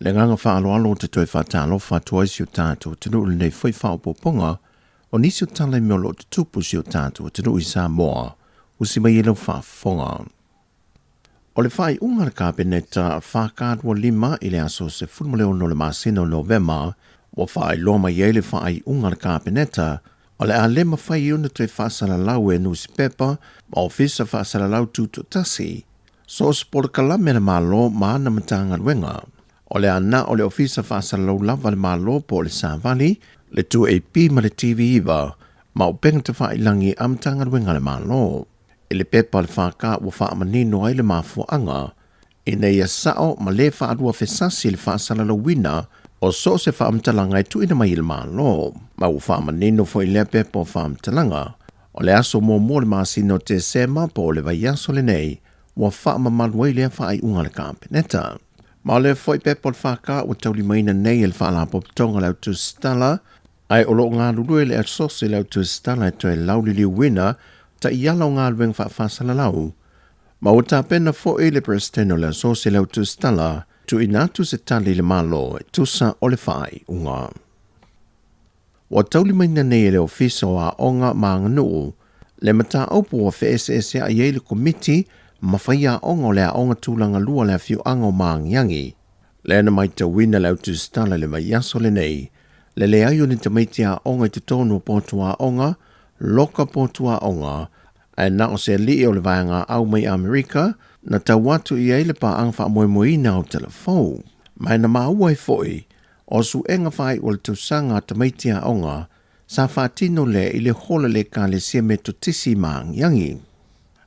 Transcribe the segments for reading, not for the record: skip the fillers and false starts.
Le agaga faaaloalo ou te toe faatalofa atu ai si o tatou atunuu i lenei foi faaopoopoga o nisi o tala i mea o lo o tutupu i si o tatou atunuu i Samoa, usi mai ai lau faafofoga. O le faaiuga a le Kapeneta 4K25 i le aso 16 o le masina o Novema, ua faailoa mai ai le faaiuga a le Kapeneta o le a le mafai ai ona toe faasalalau e nusipepa ma ofisa faasalalau tutoatasi So o se polokalame a le Malo ma ana Matagaluega. O le a na o le Ofisa Faasalalau lava a le Malo po o le Savali, le 2AP ma le TV9 ma upega tafailagi a Matagaluega a le Malo. I le pepa a le FK ua faamanino ai le mafuaaga ina ia sao ma le faaluafesasi le faasalalauina o so o se faamatalaga e tuuina mai e le Malo. Ma ua faamanino foi lea pepa o faamatalaga O le aso muamua o le masina o Tesema po o le vaiaso lenei ua faamamalu ai lea faaiuga a le Kapeneta. Ma o lea foi pepa o le FK ua taulimaina nei e le Faalapotopotoga o le Autusitala, ae o lo o galulue le Asosi o le Autusitala e toe lauliliuina taiala o galuega faafaasalalau, ma ua tapena foi le Peresetene o le Asosi o le Autusitala tuuina atu se tali i le Malo e tusa o le faaiuga. Ua taulimaina nei e le Ofisa o Aoga ma Aganuu le mataupu ua feeseesea'i ai le Komiti ma faiaoga o le Aoga Tulaga Lua a le Afioaga o Maagiagi. Lea na maitauina le autusitala i le vaiaso lenei, le leai o ni tamaiti aoga i totonu o potu aoga, loka potu aoga, ae na o se alii o le vaega au mai Amerika na tau atu i ai le paaga faamoemoeina au talafou. Ma e na maua ai foi O suega faaiu o le tausaga a tamaiti aoga sa faatino lea i le hola le Ekalesia Metotisi i Maagiagi.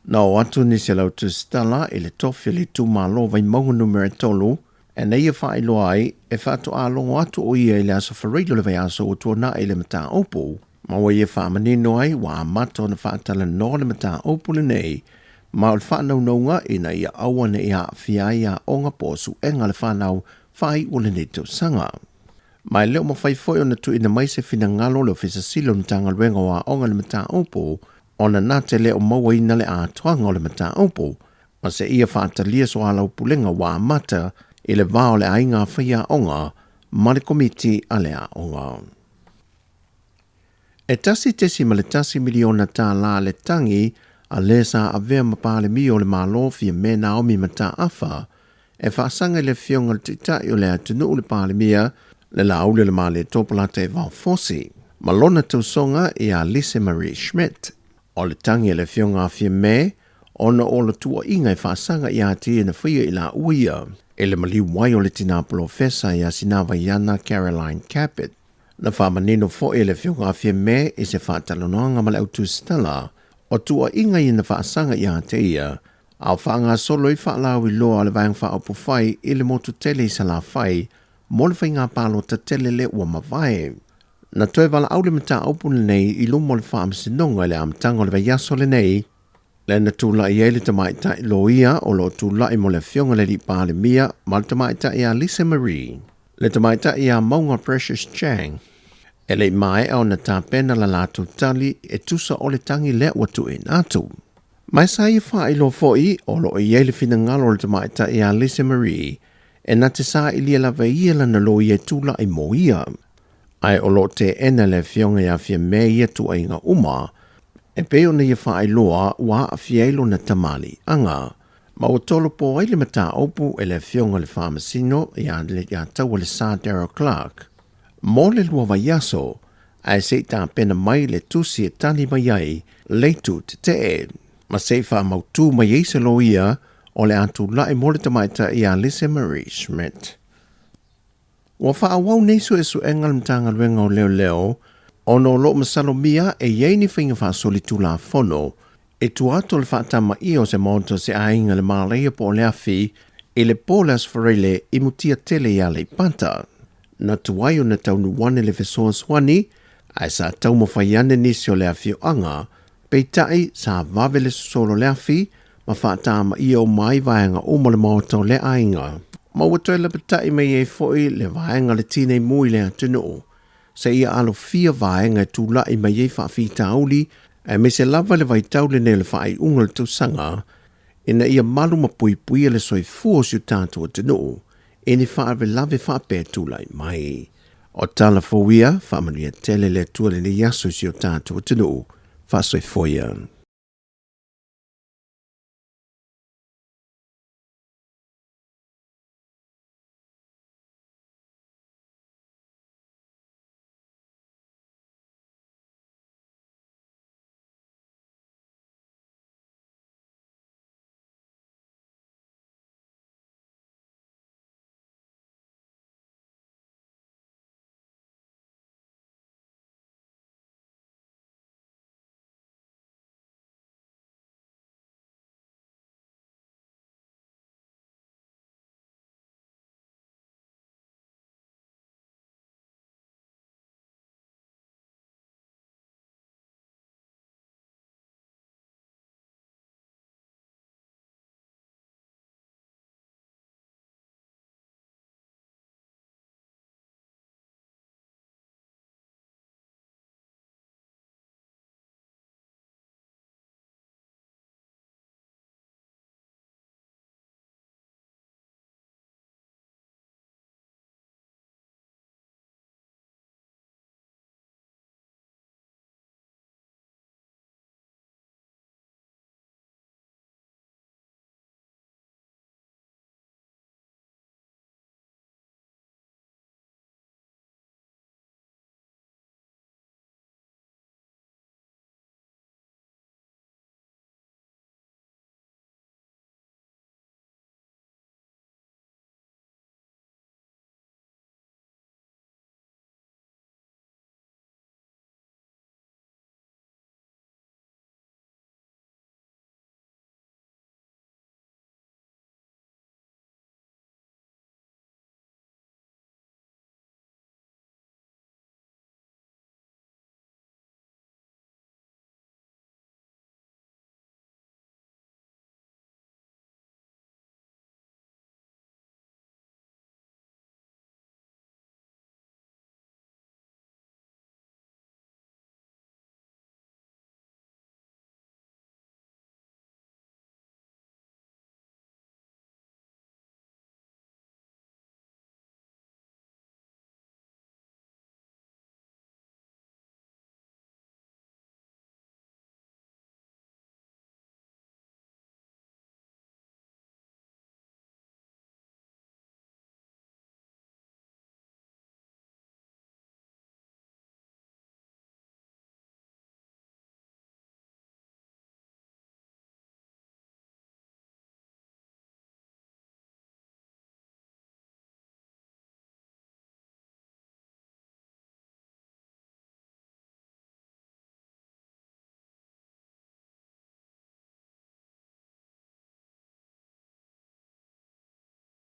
Na oo atu nisi o le autusitala i le tofi o le itumalo Vaimauga Numera 3 ina ia faailoa ai e faatoa logo atu o ia i le aso Faraile o le vaiaso ua tuanai i le mataupu, ma ua ia faamanino ai ua amata ona faatalanoa le mataupu lenei ma o le faanaunauga ina ia aua ne i aafia ai aoga po o suega a le fanau faaiu o lenei tausaga. Ma e le o mafai foi ona tuuina mai se finagalo o le Ofisa Sili o le Matagaluega o Aoga i le mataupu ona na te le o mauaina le atoaga o le mataupu ma seia faatalia soalaupulega ua amata i le va o le aiga faiaoga ma le Komiti a le Aoga. E $1.1 miliona tālā le tangi a le sa avea ma Palemia o le Malo Fiame Naomi Mataafa e faasaga i le Afioga i le Taitai o le atunuu le Palemia le Laauli o le Malietoa Polataivao Fosi ma lona tausoga ia Lise Marie Schmidt. O le tangi a le Afioga a Fiame ona o le tuuaiga e faasaga ia te ia na faia i laua ia i le maliu ai o le tina polofesa ia Sinavaiana Caroline Cabot. Na faamanino foi e le Afioga a Fiame i se faatalanoaga ma le autusitala o tuuaiga ia na faasaga ia te ia a o faagasolo ai faalauiloa a le Vaega Faaupufai i le motu tele i Salafai mo le faiga palota tele lea ua mavae. Na toe valaau le mataupu lenei i luma o le Faamasinoga i le amataga o le vaiaso lenei, lea na tulai ai le tamaitai loia o lo o tulai mo le Afioga i le Alii Palemia ma le tamaitai ia Lisa Marie, le tamaitai ia Mauga Precious Chang, e le i maea ona tapena la latou tali e tusa o le tagi lea ua tuuina atu. Ma e sa ia faailoa foi o lo o i ai le finagalo o le tamaitai ia Lisa Marie e na te sailia lava e ia lana loia e tulai mo ia. Ae o lo o teena le Afioga ia Fiame ia tuuaiga uma e pei ona ia faailoa ua aafia ai lona tamaliiaga. Ma ua tolopo ai le mataupu e le Afioga i le Faamasino ia Taualesa Darrell Clarke mo le lua vaiaso ae se i tapena mai le tusi e tali mai ai le itu tetee, ma se i faamautū mai ai se loia o le a tulai mo le tamaitai ia Lise Marie Schmidt. Ua faaauau nei suesuega a le Matagaluega o Leoleo ona o lo o masalomia e i ai ni faiga faasolitulafono i tua atu o le faatamaia o se maota o se aiga i le Mālaia po o le afi i le po o le Aso Faraile i Mutia tele i Aleipata. Na tuai ona taunuu ane le fesoasoani ae sa taumafai ane nisi o le afioaga, peitai sa vave le sosolo o le afi ma faatamaia uma ai vaega uma o le maota o lea aiga. Ma ua toe lapatai mai ai foi le vaega le tinei mu i le atunuu seia alofia vaega e tulai mai ai faafitauli aemaise lava le vaitau lenei o le faaiuga o le tausaga ina ia malu ma puipuia le soifua o si o tatou atunuu. i ni faalavelave faapea e tulai mai. O tala fou ia, faamanuia tele le Atua i lenei aso i si o tatou atunuu. Faasoifua ia.